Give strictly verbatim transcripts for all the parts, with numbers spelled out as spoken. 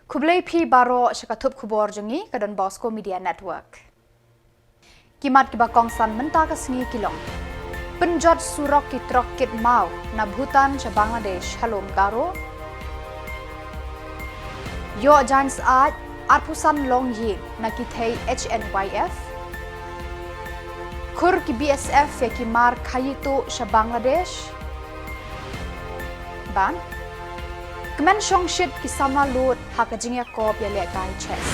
Khublei phi baroh sha ka thup khubor jong ngi ka Don Bosco Media Network. Ki mat kiba kongsan mynta ka sngi ki long: pynjot surok ki trok kit maw na Bhutan sha Bangladesh ha lum Garo. Ïoh jaiñ syaid arphew san longïing na ki thei H N Y F. Khur ki B S F ïa ki mar khaïi tuh sha Bangladesh. Bad kmen shongshit ki samla lud ha ka jingïakop ïalehkai chess.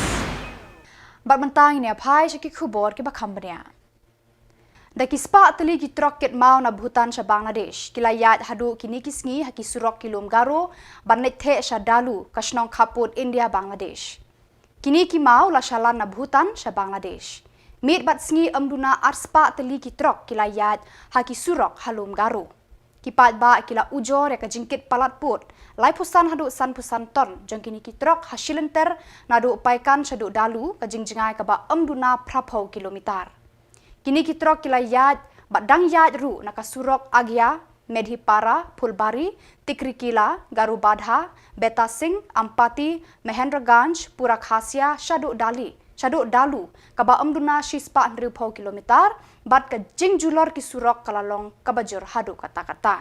Bad mynta ngin ïa phai sha ki khubor kiba kham bniah. Da ki spah tylli ki trok kit maw na Bhutan sha Bangladesh ki la ïaid haduh kine ki sngi ha ki surok ki lum Garo ban leit theh sha Dalu, ka shnong khappud India Bangladesh. Kine ki maw la shalan na Bhutan sha Bangladesh. Miet bad sngi ym duna ar spah tylli ki trok ki la ïaid ha ki surok ha lum Garo. Ki paidbah ki la ujor ïa ka jingkit palat pud laiphew san haduh sanphew san ton jong kine ki trok ha shilynter naduh Paikan shaduh Dalu, ka jingjngai kaba ym duna phraphew kilometer. Kine ki trok ki la ïaid bad dang ïaid ruh na ka surok Agia, Medhipara, Phulbari, Tikrikila, Garubadha, Betasing, Ampati, Mahendraganj, Purakhasia, shaduh Dali, shaduh Dalu, kaba ym duna shi spah hynriewphew kilometer, bad ka jingjulor ki surok ka la long kaba jur haduh katta katta.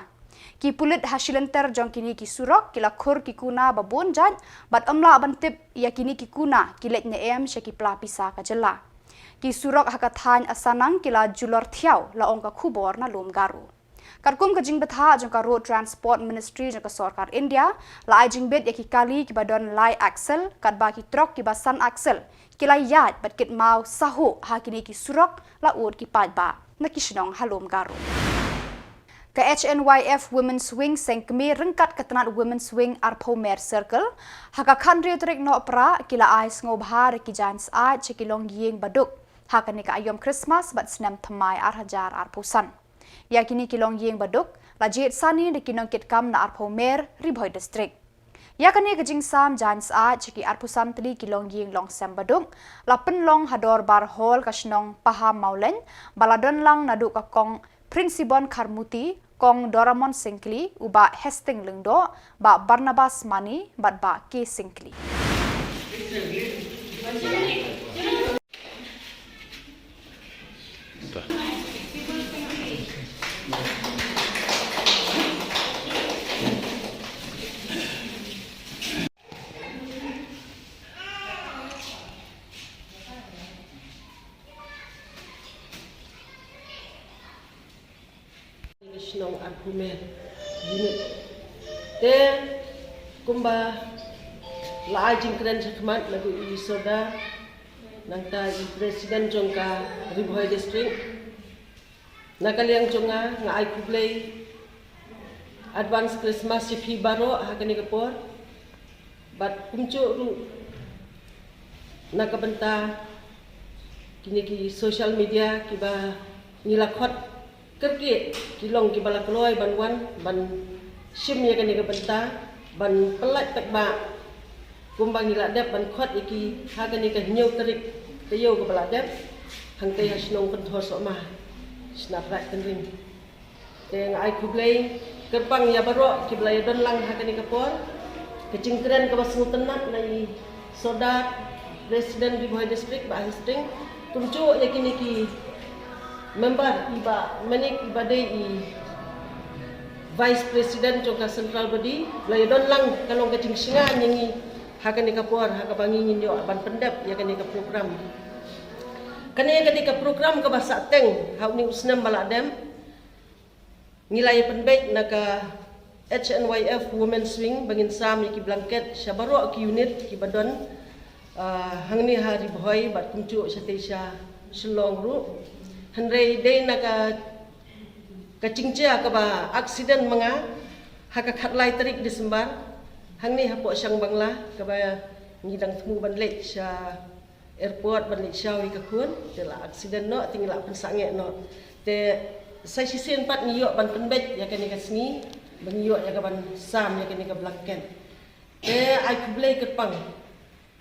Ki pulit ha shilynter jong kine ki surok ki la khur ki kuna ba bun jait bad ym lah ban tip ïa kine ki kuna ki leit ne em sha ki pla pisa ka jylla. Ki surok ha ka thaiñ Asanang ki la julor thiaw, la ong ka khubor na lum Garo. Katkum ka jingbthah jong ka Road Transport Ministry jong ka sorkar India, la ai jingbit ïa ki kali kiba don lai axle, katba ki trok kiba san axle ki la ïaid bad kit maw sahuh ha kine ki surok, la ud ki paidbah na ki shnong ha lum Garo. Ka H N Y F Women's Wing Seng Kmie ryngkat ka tnat Women's Wing Arphew Mer Circle, ha ka khathynriew tarik Nohprah ki la ai sngewbha da ki jaiñ syaid sha ki longïing baduk ha kane ka aïom Christmas bad snem thymmai ar hajar arphew san. Ïa kine ki longïing baduk la jied sani da ki nongkitkam na Arphew Mer, Ri Bhoi District. Ïa kane ka jingsam jaiñ syaid sha ki arphew san tylli ki longïing longsem baduk la pynlong ha Dorbar Hall ka shnong Pahammawlein, ba la don lang naduh ka Kong Prinsibon Kharmuti, Kong Doramon Syngkli, u Bah Hesting Lyngdoh, Bah Barnabas Mani bad Bah K Syngkli. Shnong Arphew Mer unit. Te kumba la ai jingkren shakhmat na ka i Soda, nangta i president jong ka Ri Bhoi District. Na ka liang jong nga, nga ai khublei advance Christmas ïa phi baroh ha kane ka por. Bad kumjuh ruh na ka bynta kine ki social media kiba ngi la khot kyrkieh, ki long kiba la kloi ban wan ban shim ïa kane ka bynta ban pyllait paidbah. Kumba ngi la dep ban khot ïa ki ha kane ka hynñiew tarik taïew kaba la dep, hangtei ha shnong Kynthor Sohma, Shnat Raid Kynring. Te nga ai khublei kyrpang ïa baroh kiba la ïa don lang ha kane ka por. Ka jingkren kaba sngewtynnat na i Sordar, President Ri Bhoi District, Bah Hesting, kumjuh ïa kine ki member, i Bah Manik, iba dei i Vice President jong ka Central Body, la ïa don lang, ka long ka jingshngaiñ ïa ngi ha kane ka por, ha kaba ngi ngin ïoh ban pyndep ïa kane ka program. Kane ka dei ka program kaba sah teng ha une u snem ba la dep. Ngi la ïa pynbeit na ka H N Y F Women's Wing ba ngin sam ïa ki blanket sha baroh ki unit kiba don, ah, hangne ha Ri Bhoi bad kumjuh shatei sha Shillong ruh. Hynrei dei na ka, ka jingjia kaba accident ma nga ha ka khatlai tarik December hangne hapoh Shangbangla, kaba ngi dang thmu ban leit sha airport ban leit shaw ïa ka khun, te la accident noh, te ngi la pynsangeh noh. Te sa shisien pat ngi ïoh ban pynbeit ïa kane ka sngi, ba ngi ïoh ïa ka ban sam ïa kane ka blanket. Te ai khublei kyrpang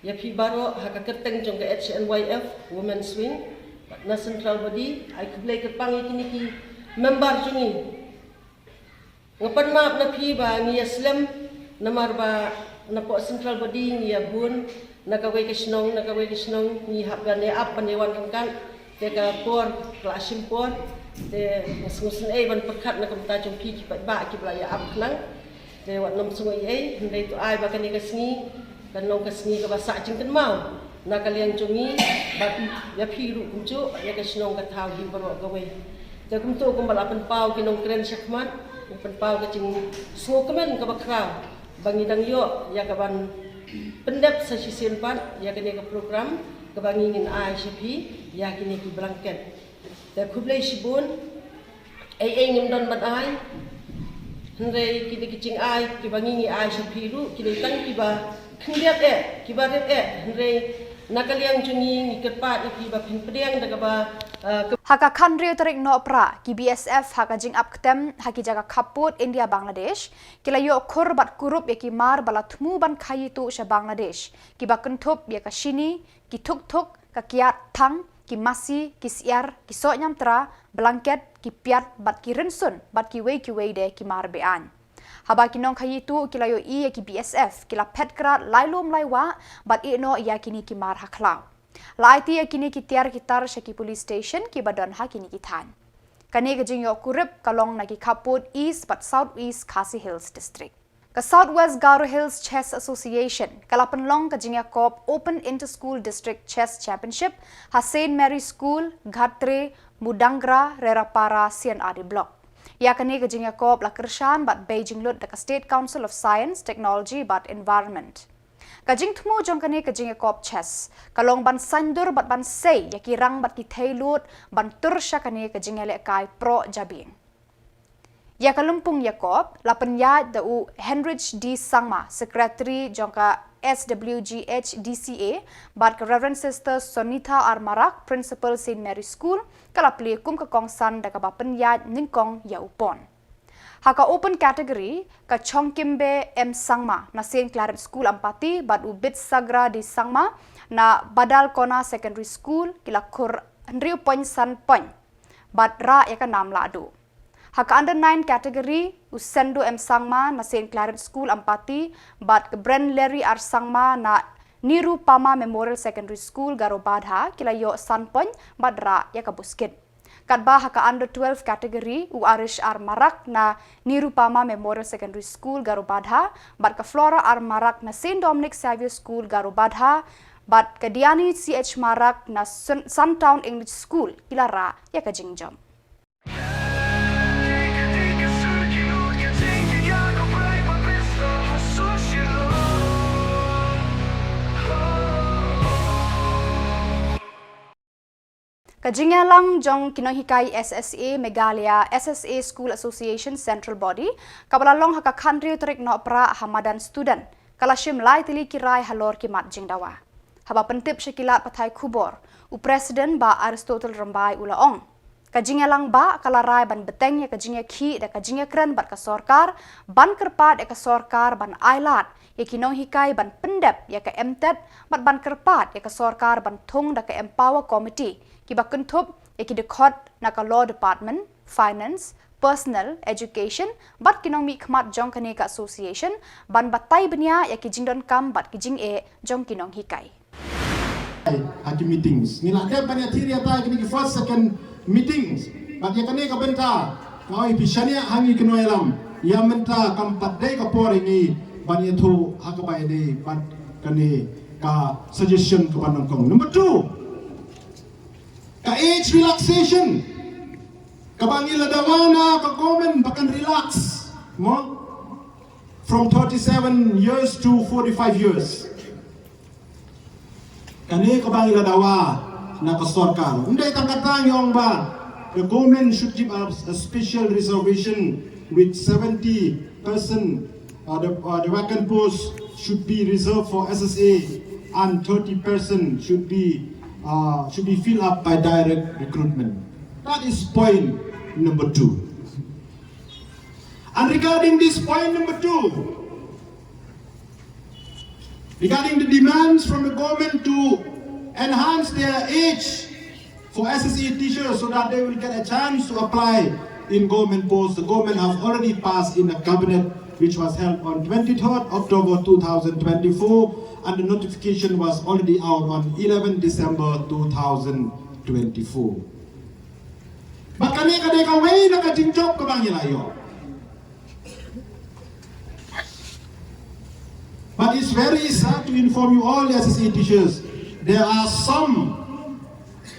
ïa phi baroh ha ka kyrteng jong ka H N Y F Women's Wing, bad na Central Body, ai khublei kyrpang ïa kine ki member jong ngi. Nga pan map na phi ba ngi ïa slem, namar ba Na pok central body ngi ïa bun na kawei ka shnong na kawei ka shnong ngi hap ban ïa ap ban ïa wan ryngkat. Te ka por ka la shim por te nga sngewsynei ban pyrkhat na ka bynta jong phi ki paidbah kiba la ïa ap khnang. Te wat nym sngew ei ei hynrei to ai ba kane ka sngi kan long ka sngi kaba sah jingkynmaw na ka liang jong ngi bad ïa phi ruh kumjuh ïa ka shnong ka thaw hi baroh kawei. Te kumto kumba la pynpaw ki nongkren shakhmat, la pynpaw ka jingsngewkmen kaba khraw ba ngi dang ïoh ïa ka ban pyndep sa shisien pat ïa kane ka program kaba ngi ngin ai sha phi ïa kine ki blanket. Te khublei shibun. Ei ei ngim don ban ai. Hynrei kine ki jingai kiba ngi ngi ai sha phi ruh kine tang kiba khyndiat eh kiba rit eh hynrei na ka liang jong ngi ngi kyrpad ïa phi ba phin pdiang da kaba, eh, ka Ha ka khathynriew tarik Nohprah, ki B S F ha ka jingap ktem ha ki jaka khappud India Bangladesh ki la ïoh khur bad kurup ïa ki mar ba la thmu ban khaïi tuh sha Bangladesh, kiba kynthup ïa ka shini, ki thuk thuk, ka kiad thang, ki masi, ki syiar, ki soh ñiamtra, blanket, ki piat bad ki rynsun bad kiwei kiwei de ki mar be-aiñ. Haba ki nongkhaïi tuh ki la ïohi ïa ki B S F ki la phet krad lai lum lai wah bad ïeh noh ïa kine ki mar ha khlaw. La aiti ïa kine ki tiar ki tar sha ki police station kiba don ha kine ki thaiñ. Kane ka jingïoh kurup ka long na ki khappud East bad South West Khasi Hills District. Ka South West Garo Hills Chess Association ka la pynlong ka jingïakop Open Inter-School District Chess Championship ha Saint Mary School, Ghattre, Mudangra, Rerapara, C and R D Block. Ïa kane ka jingïakop la kyrshan bad bei jinglut da ka State Council of Science, Technology bad Environment. Ka jingthmu jong kane ka jingïakop chess ka long ban saiñdur bad ban sei ïa ki rang bad ki thei lud ban tur sha kane ka jingïalehkai proh jabieng. Ïa ka lympung ïakop la pynïaid da u Heinrich D Sangma, Secretary jong ka S W G H D C A, bad ka Reverend Sister Sonitha R Marak, Principal Saint Mary School, ka la plie kum ka kongsan da kaba pynïaid nyngkong ïa u pawn. Ha ka Open Category, ka Chongkimbe M Sangma na Saint Claret School Ampati bad u Bitsagra D Sangma na Badalkona Secondary School ki la khur hynriew point san point bad rah ïa ka nam lahduh. Ha ka Under nine Category, u Sendo M Sangma na Saint Claret School Ampati bad ka Bren Larry R Sangma na Nirupama Memorial Secondary School Garobadha ki la ïoh san point bad rah ïa ka buskit. Katba ha ka Under twelve Category, u Arish R Marak na Nirupama Memorial Secondary School Garobadha bad ka Flora R Marak na Saint Dominic Xavier School Garobadha bad ka Diani C H Marak na Sun- Suntown English School ki la rah ïa ka jingjop. Ka jingïalang jong ki nonghikai S S A Meghalaya S S A School Association Central Body, kaba la long ha ka khathynriew tarik Nohprah ha madan student, ka la shim lai tylli ki rai halor ki mat jingdawa. Haba pyntip sha ki lad pathai khubor, u President Bah Aristotle Rymbai u la ong, ka jingïalang bah ka la rai ban bteng ïa ka jingïakhih da ka jingïakren bad ka sorkar, ban kyrpad ïa ka sorkar ban ailad ïa ki nonghikai ban pyndep ïa ka M Tet bad ban kyrpad ïa ka sorkar ban thung da ka Empower Committee kiba kynthup ïa ki dkhot na ka Law Department, Finance, Personnel, Education bad ki nongmihkhmat jong kane ka association ban batai bniah ïa ki jingdonkam bad ki jingeh jong ki nonghikai. Ha ki meetings ngi la dep ban ïathir ïatai kine ki first second meetings. Bad ïa kane ka bynta nga ong ïa phi shaniah ha ngi ki nongïalam, ïa mynta kam pat dei ka por ïa ngi ban ïathuh ha kaba ïadei bad kane ka suggestion kaba nyngkong. Number two, ka age relaxation kaba ngi la dawa na ka government ba kan relax mo from thirty-seven years to forty-five years. Kane kaba ngi la dawa na ka sorkar. Ym dei tang kata ngi ong ba the government should give us a special reservation with seventy percent, uh, the, uh, the vacant post should be reserved for S S A and thirty percent should be, uh, should be filled up by direct recruitment. That is point number two. And regarding this point number two, regarding the demands from the government to enhance their age for S S A teachers so that they will get a chance to apply in government posts, the government have already passed in a cabinet which was held on twenty-third October two thousand twenty-four, and the notification was already out on eleventh December two thousand twenty-four. Bad kane ka dei kawei na ka jingjop kaba ngi la ïoh. But it's very sad to inform you all, S S A teachers, there are some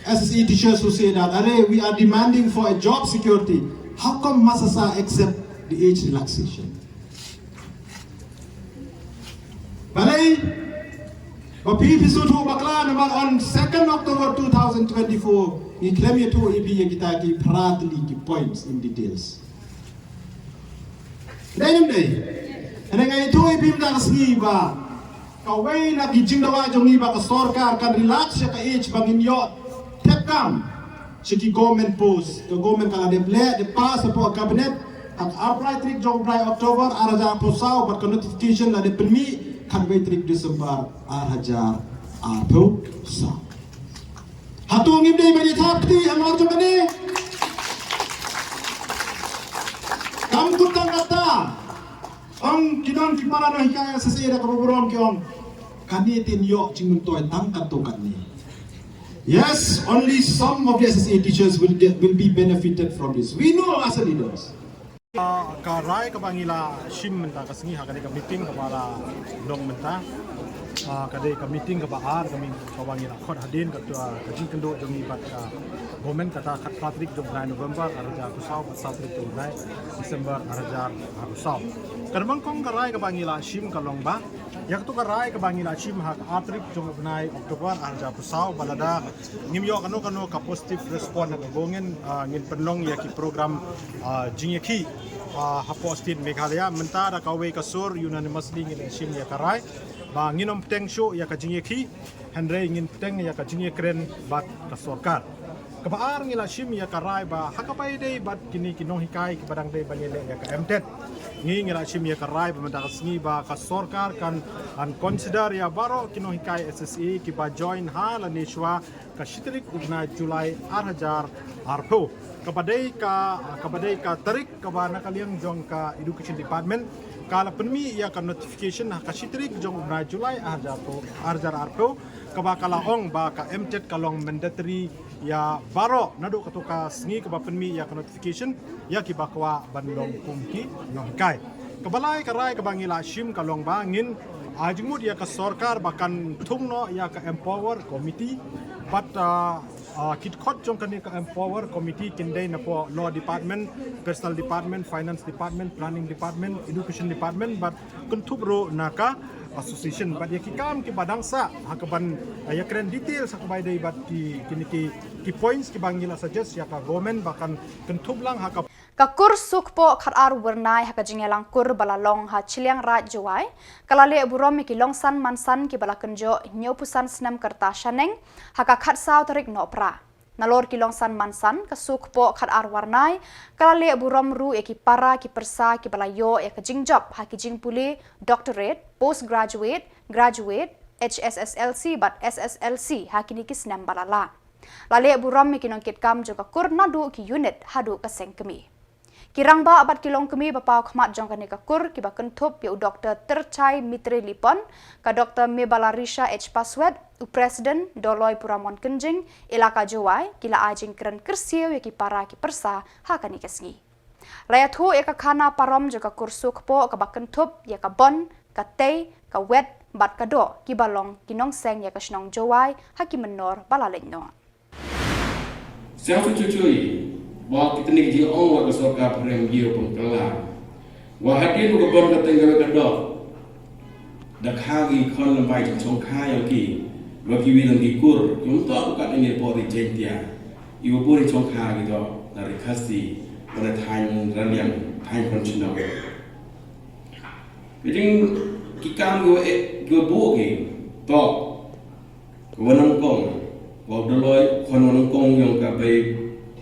S S A teachers who say that, "Are, we are demanding for a job security. How come MASASA accept the age relaxation?" Balei? Ba phi phi sngewthuh bakla namar on second October two thousand twenty-four, ngi khlem ïathuh ïa phi ïa kita ki phra tylli ki points in details. Dei ne em dei? Hynrei nga ïathuh ïa phi mynta ka sngi ba kawei na ki jingdawa jong ngi ba ka sorkar kan relax ïa ka age ba ngin ïoh thep kam sha ki government post. Ka government ka la dep leh, dep pass hapoh cabinet ha ka arphew lai tarik jong u bnai October ar hajar arphew saw, bad ka notification la dep pynmih khatwei tarik December ar hajar arphew saw. Hato ngim dei ban ïathap kti ha mar jong kane? Kam kut tang kata. Ong ki don ki para nonghikai S S A da kaba burom ki ong, kane te yn ïoh jingmyntoi tang katto katne. Yes, only some of the S S A teachers will get, will be benefited from this. We know as a leaders. Ah, ka rai kaba ngi la shim mynta ka sngi ha kane ka meeting kaba la long mynta. Ah, ka dei ka meeting kaba ar, ka meeting kaba ngi la khot hadien ka, ah, ka jingkynduh jong ngi bad ka government kata khatphra tarik jong u bnai November ar hajar arphew saw bad saw tarik jong u bnai December ar hajar arphew saw. Ka dei nyngkong ka rai kaba ngi la shim ka long ba ïa kato ka rai kaba ngi la shim ha ka ar tarik jong u bnai October ar hajar arphew saw ba lada ngim ïoh kano kano ka positive response na ka government, ah, ngin pynlong ïa ki program, ah, jingïakhih, ah, hapoh state Meghalaya. Mynta da kawei ka sur unanimously ngi la shim ïa ka rai ba ngin ym bteng shuh ïa ka jingïakhih, hynrei ngin bteng ïa ka jingïakren bad ka sorkar. Kaba ar ngi la shim ïa ka rai ba ha kaba ïadei bad kine ki nonghikai kiba dang dei ban ïaleh ïa ka MTET, ngi ngi la shim ïa ka rai ba mynta ka sngi ba ka sorkar kan, kan consider ïa baroh ki nonghikai S S A kiba join ha lane shuwa ka shi tarik u bnai July ar hajar arphew. Kaba dei ka, kaba dei ka tarik kaba na ka liang jong ka Education Department ka la pynmih ïa ka notification ha ka shi tarik jong u bnai July ar hajar arphew, ar hajar arphew, kaba ka la ong ba ka MTET ka long mandatory ïa baroh. Naduh kato ka sngi kaba pynmih ïa ka notification ïa kiba kwah ban long kum ki nonghikai. Kaba lai ka rai kaba ngi la shim ka long ba ngin, ah, jingmut ïa ka sorkar ba kan thung noh ïa ka Empower Committee. Bad, ah, ah, ki dkhot jong kane ka Empower Committee kin dei napoh Law Department, Personnel Department, Finance Department, Planning Department, Education Department bad kynthup ruh na ka association. Bad ïa ki kam kiba dang sah ha kaban, ah, ïakren details ha kaba ïadei bad ki, kine ki, ki points kiba ngi la suggest ïa ka government ba kan kynthup lang ha ka Ka kur Sukpoh Khatar Wyrnai ha ka jingïalang kur ba la long ha Chilliangraij Jowai ka la leh burom ïa ki longsan mansan kiba la kynjoh hynñiewphew san snem ka rta shaneng ha ka khatsaw tarik Nohprah. Nalor ki longsan mansan, ka Sukpoh Khatar Wyrnai ka la leh burom ruh ïa ki para ki pyrsa kiba la ïoh ïa ka jingjop ha ki jingpule doctorate, postgraduate, graduate, H S S L C bad S S L C ha kine ki snem ba la lah. La leh burom ïa ki nongkitkam jong ka kur naduh ki unit haduh ka seng kmie. Ki rangbah bad ki longkmie ba paw khmat jong kane ka kur kiba kynthup ïa u Doktor Tyrchai Mitre Lipon, ka Doktor Mebalarisha H Paswet, u President Doloi Puramon Kynjing Elaka Jowai, ki la ai jingkren kyrsiew ïa ki para ki pyrsa ha kane ka sngi. La ïathuh ïa ka khana parom jong ka kur Sukpoh kaba kynthup ïa ka bon, ka tei, ka wet bad ka doh kiba long ki nongseng ïa ka shnong Jowai ha ki mynnor ba la leit noh. Sngewthuh chuchui ba kine ki jingong wa ka sorkar phareng ïa u pynkylla wa hadien ka bon ka teng ka wet ka doh. Da kha ki khon lymbai jingchongkha ïa ki wa ki wi lang ki kur ki ym toh ka ne por ri Jaiñtia. Iwa por ri chongkha ki toh na ri Khasi wa na thaiñ Raliang, thaiñ Khonshnong. Ki jing ki kam kiwa eh kiwa buh ki toh Wa nyngkong, wa u Doloi, khon wa nyngkong yong ka bei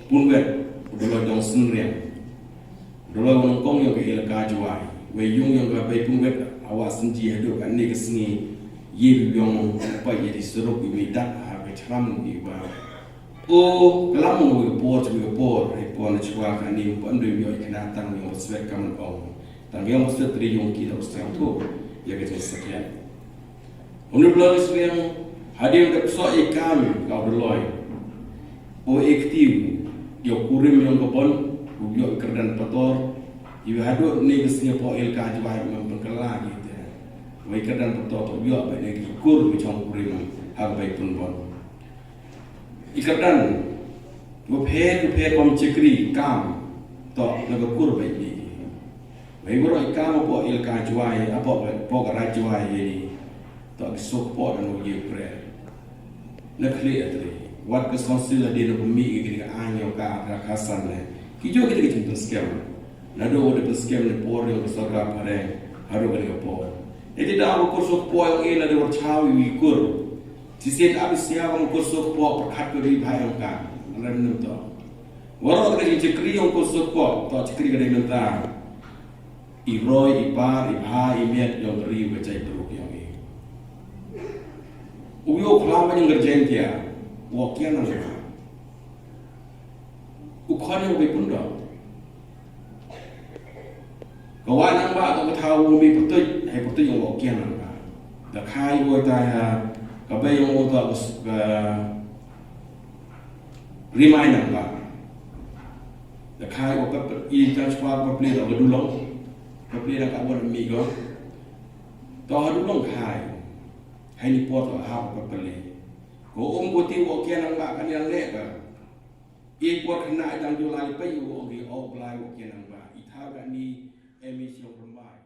Punwet, u Doloi Dong Synriang. U Doloi wa nyngkong yong ka Elaka Jowai, wei yung yong ka bei Punwet, a Wah Synji haduh kane ka sngi, ye bi yong pa ye di surok i mei dak ha ka chram i wa. O, ka lam mo ka por, chwa ka por, i por na chwa kane, pa ndu yong i kena tang yong swet ka man ong. Tang ïa u Secretary Yongki da u sdang to ïa ka jingshakri. Honorable Sriang, hadien da pynshong ïa ka kam ka u Doloi, u active ïa u kurim ïong ka bun, u ïoh kyrdan pator, ïa haduh ne ka sngi hapoh Ïalkar Jwai, ym pynkylla ki te. Wei kyrdan pator u ïoh ba ne ki kur ki jong kurim ha ka bai pynbun. I kyrdan, u pher u pher kum shakri kam, to na ka kur bai ni. Wei bro i kam hapoh Ïalkar Jwai, hapoh, hapoh ka Raij Jwai ïa ni. To ki suk hapoh da u ïing prer. Na khlieh atre. Wat ka Council hadien ba mih ïa ka aiñ ïong ka, ka khasan ne. Ki jong ki jingpynskhem. Naduh u da pynskhem ne por ïong ka sorkar phareng. Haduh kane ka por. Ïa te da u kur suk hapoh ïong i naduh u chaw ïa u kur. Shisien ap shisien kum u kur suk hapoh pyrkhat ka ri bha ïong ka. Ynda mynta. Waroh ka jingshakri ïong u kur suk hapoh, to shakri ka dei mynta. I roi, i par, i bha, i miat ïong ka ri ka jaitbynriew ïong i. U ïoh klam ba ïong ka jaitbynriew. Wa kian nang ba. U khon ïong u bai pyndoh. Ka wah nang ba to ka thaw u mih pyrtuit, hei pyrtuit ïong wa kian nang ba. Da khai u ta ha, ka bai ïong u ta ka s-, ka rimai nang ba. Da khai u pep-, i ta chwa pep le da ka dulong. Pep le da ka wan mih ko. To ha dulong khai. Hai ni por to ha pep le. Ko um ko ti wa kian nang ba kan yang le ba. I por khynnah i dang ju lai pei u ong ki, "O Blai, wa kian nang ba." I thaw da ni em i siong rymbai.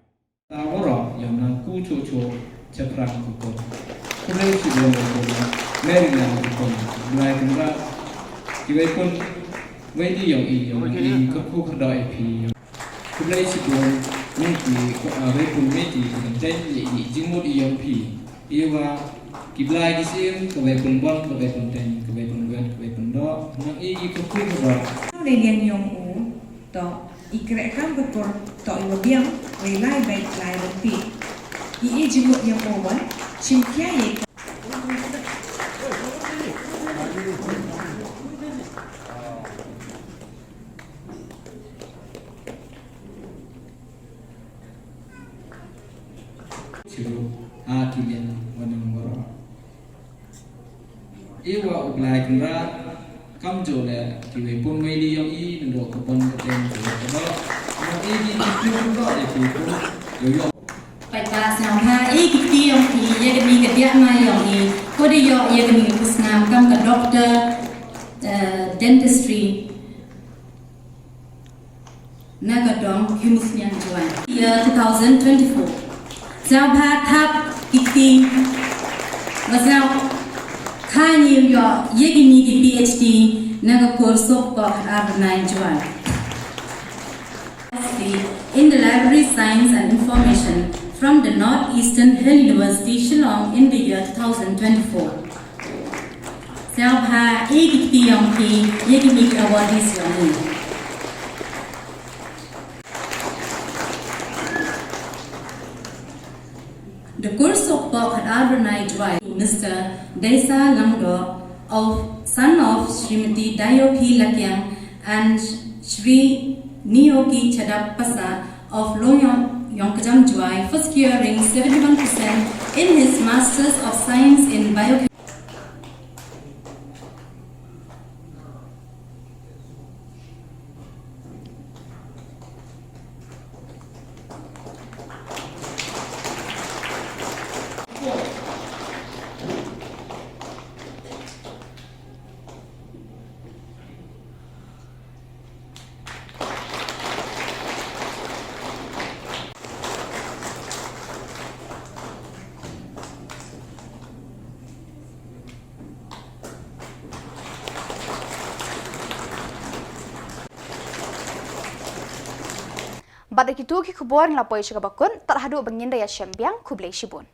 Ta waroh ïa nang ku chuh chuh chaprang ku ko. Khublei shibun ïa u Mary nang ku ko. Blai Kynrad. Ki wei pun wei di ïong i ïong i ka ku ka da i phi. Khublei shibun, mynta ki, ah, wei pun mynta ki, ki teng ïa i jingmut ïong phi. Ïa wa, ki blai ki sim, ka wei pun bun, ka wei pun teng, ka wei pun wet, ka wei pun doh. Nang i ki ka pun ka doh. Nang dei liang ïong u, to, i kreh kam ka kur, to i wa biang, wei lai bait lai roti. I i jingmut ïong u wan, shim khia ïa Chiru, ha ki liang wa nang waroh. I wa u Blai Kynrad, kam ju le, ki wei pun mei li ïong i, nang doh ka pun ka teng ka doh ka doh. Ïong i ki ki pun ka doh, ïa ki pun, ïong ïong. Paidbah sngewbha, i ki kti ïong i, ïa kane ka diah mai ïong i, ko da ïoh ïa kane ka snam kam ka doctor, eh, dentistry. Na ka dong Humusniang Jowai. Year two thousand twenty-four. Sngewbha thap ki kti. Wa sngewbha kha ngi ïoh ïa kine ki P H D na ka course Sohkpoh Khatar Byrnai Jowai. In the Library Science and Information from the North Eastern Hill University, Shillong in the year two thousand twenty-four. Sngewbha, i ki kti ïong ki, ïa kine ki awardees ïong i. The course Sohkpoh Khatar Byrnai Jowai, Mister Deisa Lyngdoh of, son of Srimati Dayopi Lakiang and Shri Nioki Chadap Pasa of Longyong, Yongkajam Jowai, for securing seventy-one percent in his Masters of Science in Biochemistry. Bad da kitu ki khubor ngi la poi sha kaba kut, tad haduh ba ngin da ïashem biang, khublei shibun.